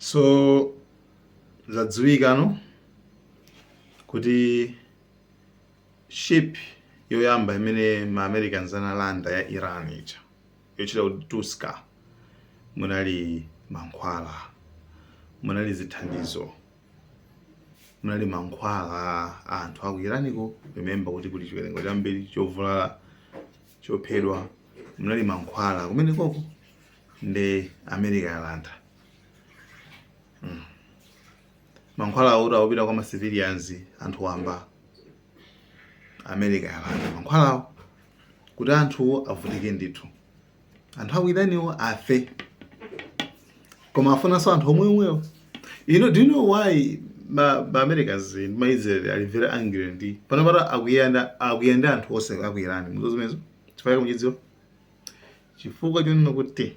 So zadziwikano kuti ship yoyamba imene ma Americans analanda ya Iran ija yochita kuti Touska, munali mankhwala, munali zithandizo, munali mankhwala a anthu aku Iraniko. Remember kuti kuli chiwerengero chambiri chovulala, chophedwa. Munali mankhwala kumene koko, ndi America yalanda mankhwala akuti akupita kwa ma civilians, anthu wamba. America yalanda mankhwalawo kuti anthuwo avutike ndithu, anthu aku Iraniwo afe, koma afunanso anthu omweomwewo. Do you know why ma Americans ndi ma Israel ali very angry ndi pano pata akuyenda anthu onse aku Iran? Muzo zimenezo chifukwa chake muchidziwa, chifukwa chonena kuti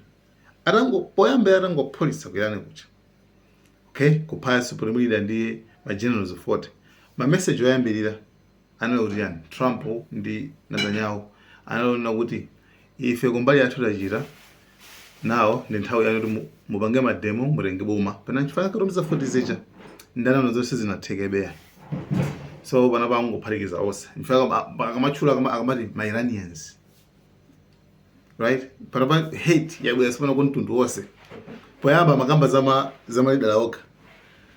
atango poyambira atangophulitsa ku Iran kuja, okay, kupha supreme leader ndi ma generals 40, ma message oyambirira anali kuti yani? Trump ndi Netanyahu analonena kuti ife kumbali yathu tachita nawo, ndi nthawi yanu kuti mupange ma demo, mutenge boma. Pena chifukwa katumiza 40 zija, ndalama zonse zinathekebeya. So pano pangophatikiza onse, nchifukwa akamatchula akamati ma Iranians, right? Panopa hate yabwera sipano ku mtundu wonse. Poyamba makamba zama leader okha,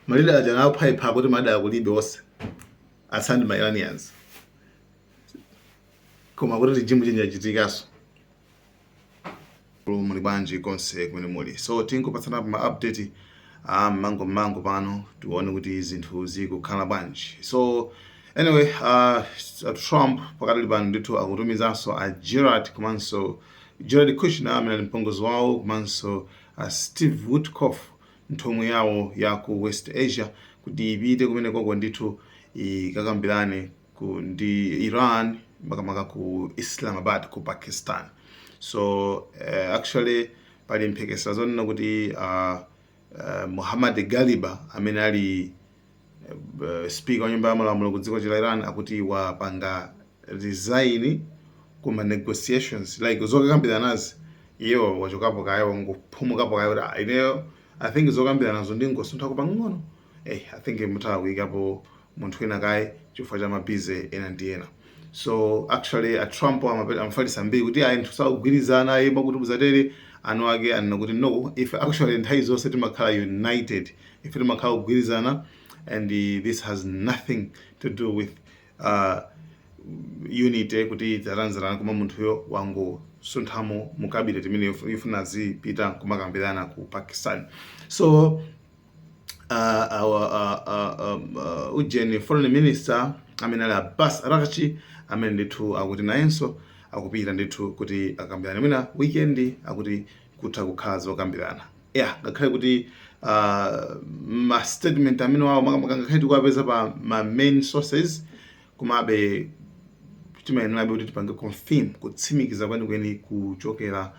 ma leader aja naphayipha kuti ma leader kulibe, onse asandi ma Iranians. Koma kuti regime change yachitikaso. Muli bwanji konse kumene muli? So tingopatsana ma update a mango mango pano, tione kuti zinthu zikukhala bwanji. So anyway, Trump pakatali pano ndithu akutumizanso a Gerard komanso Jared Kushner amene ali mpongozi wawo, komanso Steve Witkoff, nthumwi yawo ya ku West Asia, kuti ipite kumene koko ndithu ikakambirane ndi Iran, makamaka ku Islamabad ku Pakistan. So actually pali mphekesera zonena kuti Muhammad Ghalibaf amene ali speaker wa nyumba ya malamulo ku dziko la Iran akuti wapanga resign kuma negotiations, like zokambiranazi iyewo wachokapo kaya, wangophumukapo kaya kuti, "Ah, ineyo I think zokambiranazo ndingosunthako pang'ono. I think mutha kuyikapo munthu wina kaye chifukwa cha ma busy ena ndi ena." So actually a Trump amafalisa mbiri kuti ayi, anthu sakugwirizana, ayimba kuti muzatere anu ake anena kuti no, ife actually nthawi zonse timakhala united, ife timakhala kugwirizana, and this has nothing to do with unity kuti tatanzirana, koma munthuyo wangosunthamo mu cabinet imene ifuna zipita kumakambirana ku Pakistan. So our ujeni foreign minister amene ali Abbas Araghchi amene ndithu akuti nayenso akupita ndithu kuti akambirane mwina weekend, akuti kutha kukhala zokambirana. Yeah, ngakhale kuti ma statement amene wawo makamaka ngakhale tikuwapeza pa ma main sources, komabe timayenerabe kuti tipange confirm, kutsimikiza kwenikweni kuchokera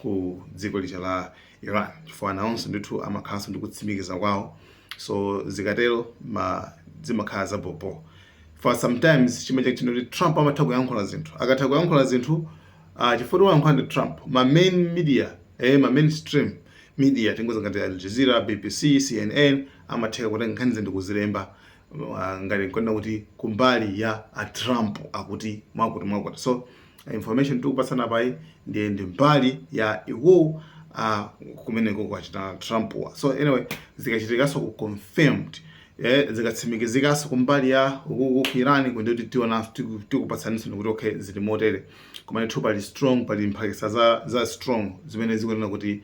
ku dziko lija la Iran, chifukwa nawonso ndithu amakhalanso ndi kutsimikiza kwawo. So zikatero ma zimakhala zapopo for sometimes chimene chino kuti Trump amatha kuyankhula zinthu, akatha kuyankhula zinthu, chifukwa wayankhula ndi Trump, ma main media, ma mainstream media, tingoza ngati Al Jazeera, BBC, CNN, amatheka kutenga nkhani ndi kuzilemba ngati nkonena kuti kumbali ya a Trump akuti mwakuti mwakuti. So information tikupatsana payi ndiye ndi mbali ya iwo kumeneko kwachita Trump wa. So anyway, zikachitikanso ku confirmed, zikatsimikizikanso kumbali ya ukuku ku Iran, kundi kuti tiona tikupatsaninso kuti okay, zili motere. Koma ndithu pali strong, pali mphakisa za strong zimene zikunena kuti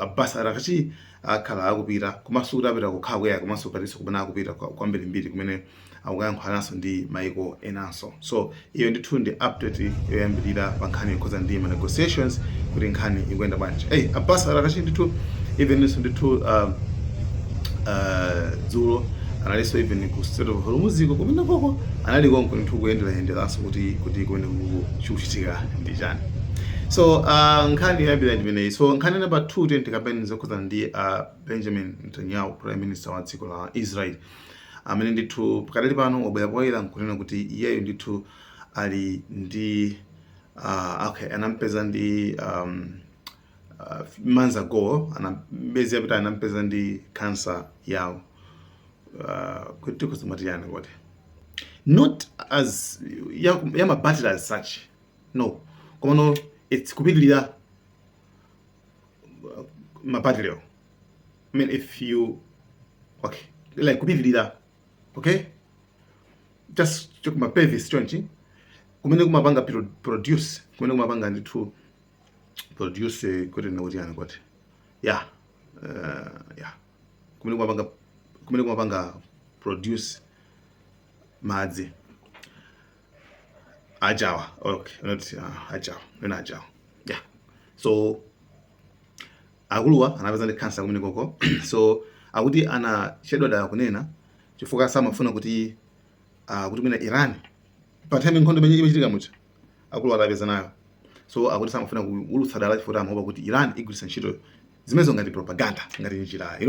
Abbas Araghchi akhala akupita, komanso kuti apita kukhala kuya, komanso patinso kumene akupita kwambirimbiri kumene akukayankhulananso ndi maiko enanso. So iyo ndithu ndi update yoyambirira pa nkhani yokhuza ndi ma negotiations, kuti nkhani ikuyenda bwanji. Hey, Abbas Araghchi ndithu eveninso ndithu dzulo analinso even ku Strait of Hormuz kumene koko anali konko ndithu kuyenderayenderanso kuti kumene kuku chikuchitika ndi chani. So nkhani yoyambira ndimeneyi. So nkhani namba 2, tikapeni zokhuzana ndi Benjamin Netanyahu, prime minister wa dziko la Israel, amene ndithu pakadali pano wabwera poyera nkunena kuti iyeyo ndithu ali ndi okay, anampeza ndi Months ago, ana miyezi yapita, anampeza ndi cancer yawo, kuti kuzimati yani kuti not as ya mabattery as such, no, koma no, it's kupitilira mabattery. I mean, if you, okay, like kupitilira, okay, just kuma pelvis chonchi, kumene kumapanga produce, kumene kumapanga ndithu produce, kuti ndikuti yani kuti yeah, kumene kumapanga produce madzi ajawa. Okay, not ajawa, not ajawa, yeah. So akuluwa anapeza ndi cancer kumene koko. So akuti anachedwa dala kunena chifukwa samafuna kuti kuti mwina Iran, pa time nkhondo imene imachitika mucha, akulu atapeza nayo. So akuti samafuna kuulutsa dala chifukwa amaopa kuti Iran igwiritsa ntchito zimenezo ngati propaganda, ngati njira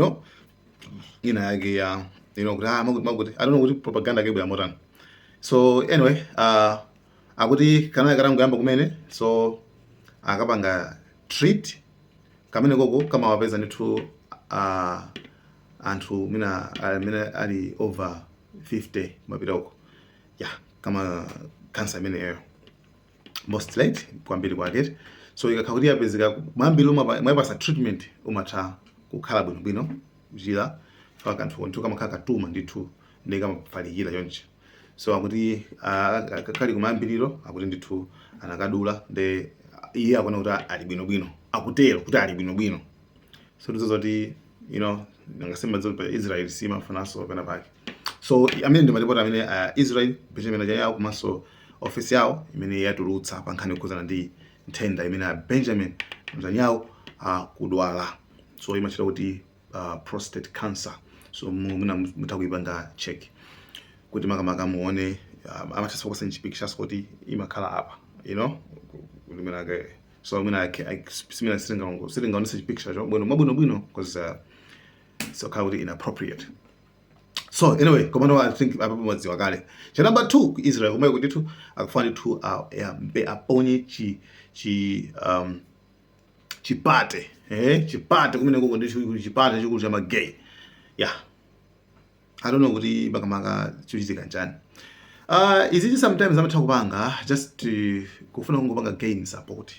ina yake ya kuti ah, makuti makuti, I don't know kuti propaganda yake ibwera motani. So anyway, akuti kanali katangoyamba kumene, so akapanga treat kamene koko kamawapeza ndithu anthu mina amene ali over 50 kumapita uko, yeah, kama cancer imeneyo most late kwambiri kwake. So ikakhala kuti yapezeka mwambiri, mwayipasa treatment, umatha kukhala bwinobwino, kuchira fa kanthu ndithu kamakhala katuma ndithu, ndi kamafalikira chonchi. So akuti kali kumayambiriro, akuti ndithu anakadula, ndi iye akuona kuti ali bwinobwino, akutero kuti ali bwinobwino. So tizoti nangasema zoti pa Israel simafananso pena pake. So amene ndi malipoti amene Israel, Benjamin Netanyahu komanso ofisi yawo imene yatulutsa pa nkhani yokhuzana ndi nthenda imene a Benjamin Netanyahu akudwala. So imachita kuti prostate cancer. So muna mutha kuipanga check kuti makamaka muone, amatha kusa chipictures kuti imakhala apa kulimenake. So mwina simina sitingaonese chipicture cho bwino mwabwino bwino because so khala kuti inappropriate. So anyway, komano I think apapo madziwa kale. Cha number 2, ku Israel kumwe ndithu akufuna ndithu mbe aponye chi chi chipate, chipate kumene koko ndithu, chipate chikulu cha magay. Yeah, I don't know kuti makamaka chikuchitika njani. Izichi sometimes amatha kupanga just to, kufuna kungopanga gain support,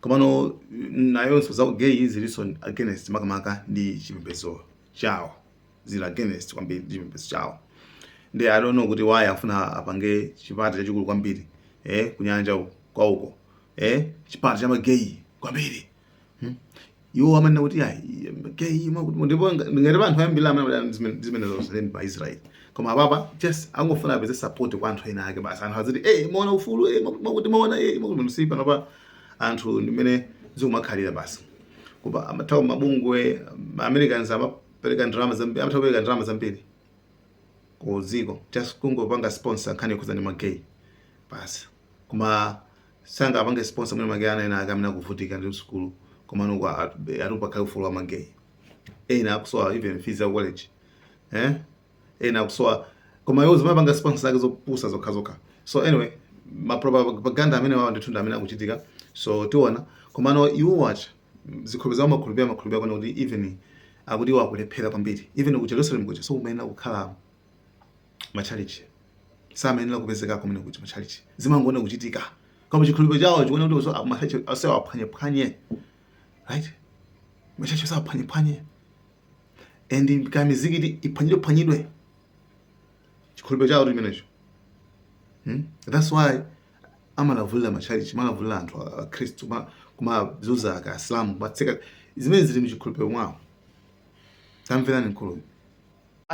komano nayonso za gay zilinso against makamaka ndi chipembedzo chawo, zili against kwambiri ndi chipembedzo chawo. Ndi I don't know kuti why afuna apange chipate chachikulu kwambiri kunyanja uko kwauko, chipate cha magay kwambiri, Iwo amanena kuti ayi, gay makuti, ndipo ngati anthu ayambira amene zimene zonse ndi pa Israel. Koma apapa just angofuna apeze support kwa anthu ena ake basi, anthu aziti, maona ufulu, makuti maona, makuti si panopa anthu ndimene zikumakhalira basi. Kuba amathawa mabungwe Americans amapereka ndalama zambiri, amatha kupereka ndalama zambiri ku dziko just kungopanga sponsor nkhani yokhuza ndi magay basi, koma sanga apange sponsor mwene magay ana ena ake amene akuvutika ndi sukulu. Koma nuko atupa ufulu wa magay, ena akusowa even fees ya college, ena akusowa, koma iwo zimapanga sponsor zake zopusa zokha zokha. So anyway, mapropaganda amene wawo ndithu ndi amene akuchitika. So tiona. Komano iwo wacha zikhulupiriro zawo makhulupirira kuona kuti even akuti iwo akulephera kwambiri, even ku Jerusalem kuja so kumayenera kukhala matchalichi, samayenera kupezeka kumene kuja matchalichi, zimangoona kuchitika. Koma chikhulupiriro chawo chikuona kuti so matchalichi asewa aphwanyephwanye, right? Matchalichi asewa aphwanyephwanye and ka mizikiti iphwanyidwe phwanyidwe, chikhulupiriro chawo chimenecho, That's why amalavulira matchalichi, amalavulira anthu akhristu, kumazuza aka asilamu, kumatseka zimene zili mchikhulupiriro mwawo. Tamverani mkhuluyu.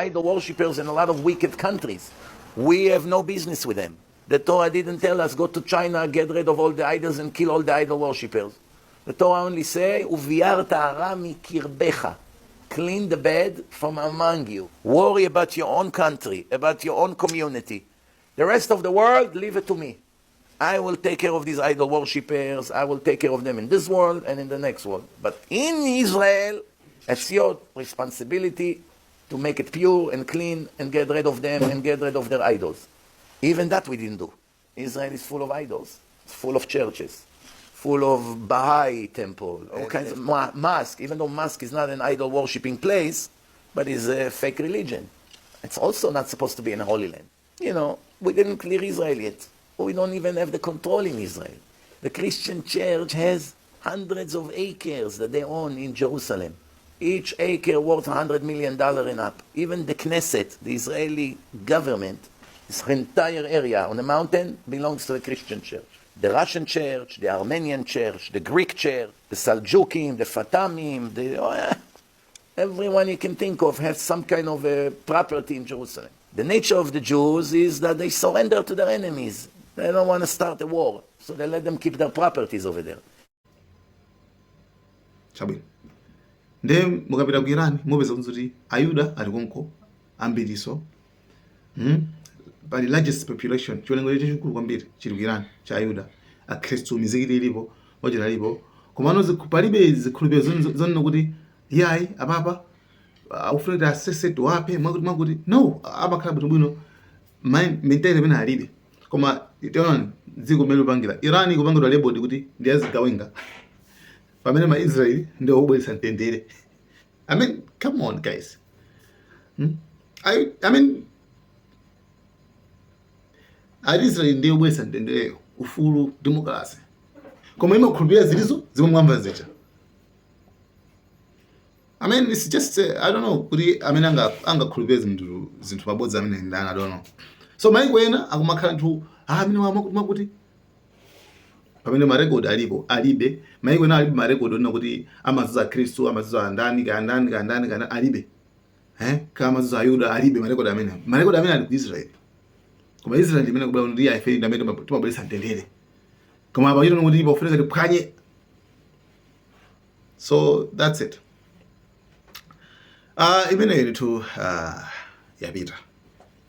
Idol worshippers in a lot of wicked countries. We have no business with them. The Torah didn't tell us, go to China, get rid of all the idols and kill all the idol worshippers. The Torah only say, "וביערת הרע מקרבך." Clean the bad from among you. Worry about your own country, about your own community. The rest of the world, leave it to me. I will take care of these idol worshippers. I will take care of them in this world and in the next world. But in Israel, it's your responsibility to make it pure and clean and get rid of them and get rid of their idols. Even that we didn't do. Israel is full of idols. It's full of churches, full of Full of Baha'i temple, all kinds of mosque, even though mosque is not an idol worshipping place, but is a fake religion. It's also not supposed to be in a Holy Land. We didn't clear Israel yet. We don't even have the control in Israel. The Christian church has hundreds of acres that they own in Jerusalem. Each acre worth $100 million and up. Even the Knesset, the Israeli government, this entire area on the mountain belongs to the Christian church. The Russian church, the Armenian church, the Greek church, the Seljukim, the Fatimim, everyone you can think of has some kind of a property in Jerusalem. The nature of the Jews is that they surrender to their enemies. They don't want to start a war, so they let them keep their properties over there. Chabwino, nde mukapita ku Iran mupeza kuti Ayuda ali konko ambiriso. Pali largest population, chiwerengero chachikulu kwambiri chili ku Iran cha Ayuda, Akhristu, mizikiti ilipo, ojera alipo, komano palibe zikhulupiriro zonena kuti yayi, apapa akufuna kuti asese, tiwaphe, mwakuti mwakuti. No, amakhala bwinobwino, mentality imene alibe. Koma tiona dziko limene lipangira Iran ikupangidwa labeled kuti ndi azigawenga, pamene ma Israeli ndi obweretsa mtendere. I mean, come on, guys. I mean, ali Israeli ndiye obweretsa mtendereyo, ufulu, democracy, koma imakhulupirira zilizo zimwe mwamva zija. I mean, it's just I don't know kuti amene angakhulupirire zinthu pabodzi amene ndani. I don't know. So maiko ena akumakhala nthu, ah, amene mwakuti mwakuti, pamene marekodi alipo, alibe. Maiko ena alibe marekodi onena kuti amazuza Khristu, amazuza andani, kandani, kandani, kandani, alibe. Kama amazuza Ayuda, alibe marekodi amene. Marekodi amene ali ku Israel, koma Israel imene kubwera ndi ife ndi amene timabweretsa mtendere, koma apa chito kuti pafunika tiphwanye. So that's it. Imeneyo ndithu yapita.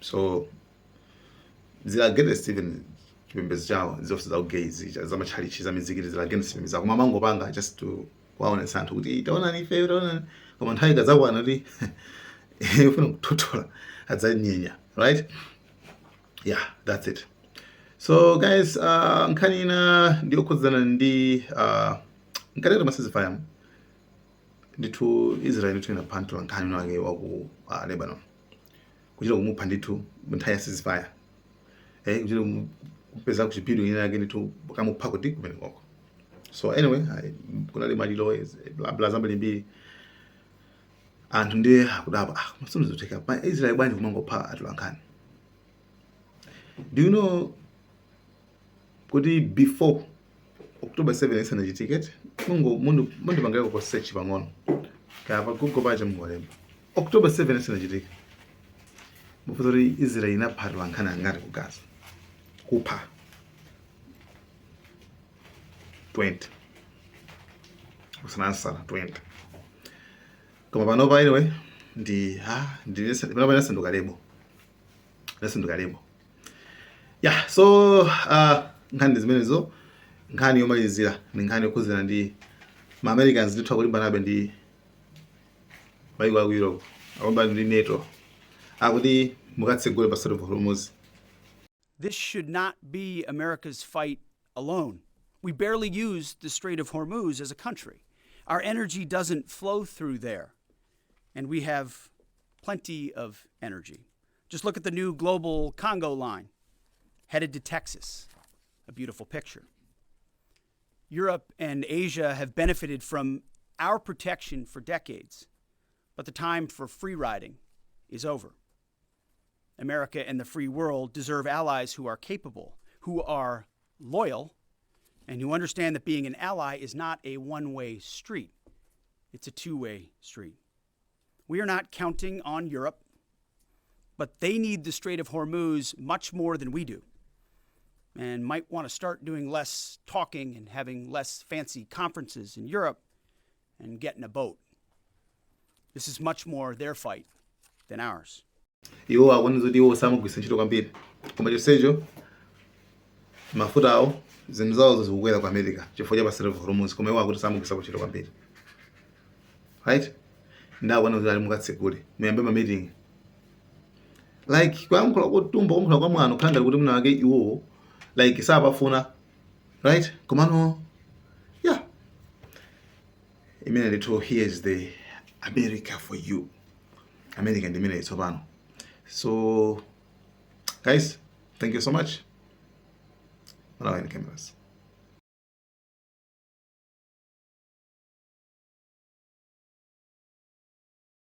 So zili against even chipembedzo chawo, zonse za ugay za matchalichi, za mizikiti, zili against chipembedzo chawo, koma amangopanga just to kuwaonetsa anthu kuti taonani ifeyo, taonani. Koma nthawi ikadzakwana kuti ifuna kuthothola, adzanyenya, right? Yeah, that's it. So guys, nkhani ina ndiyokhudzana ndi mkatikati mwa ceasefire ndithu, Israel ndithu inapha mtolankhani wake waku Lebanon, kuchita kumupha ndithu nthawi ya ceasefire, kuchita kupeza kuchipidwe ina yake ndithu, kamupha kuti kumene koko. So anyway, kunali maliro, bla bla, zambirimbiri. Anthu ndiye akudabwa, ah, masono zotheka pa Israel bwanji kumangopha atolankhani? Do you know kuti before October 7 isanachitike, mungo mundipangireko ko search pang'ono kaya pa Google pacha, mungolemba October 7 isanachitike, mufuza kuti Israel inapha atolankhani angati ku Gaza? Kupha 20, kusanansala 20. Koma panopa, anyway, ndi ah ndi panopa inasanduka label, inasanduka label. Yeah, so nkhani ndi zimenezo. Nkhani yomalizira ndi nkhani yokhudzana ndi ma Americans ndithu akulimbanabe ndi maiko aku Europe, akulimbana ndi NATO, akuti mukatsegule pa Strait of Hormuz. This should not be America's fight alone. We barely use the Strait of Hormuz as a country. Our energy doesn't flow through there, and we have plenty of energy. Just look at the new global Congo line headed to Texas. A beautiful picture. Europe and Asia have benefited from our protection for decades, but the time for free riding is over. America and the free world deserve allies who are capable, who are loyal, and who understand that being an ally is not a one way street, it's a two-way street. We are not counting on Europe, but they need the Strait of Hormuz much more than we do, and might want to start doing less talking and having less fancy conferences in Europe and get in a boat. This is much more their fight than ours. Iwo akuona kuti iwo samagwiritsa ntchito kwambiri, koma chonsecho mafuta awo, zinthu zawo zikukwera ku America chifukwa cha pa Strait of Hormuz, koma iwo akuti samagwiritsa ntchito kwambiri, right? Ndakuona kuti ali mukatsegule, muyambe ma meeting, like kuyankhula kotumba, kuyankhula kwa mwano, kukhala ngati kuti mwina wake iwowo like sapafuna, right? Komano Imene ndithu, here is the America for you. America ndi imene tsopano. So guys, thank you so much. Malawi Cameras.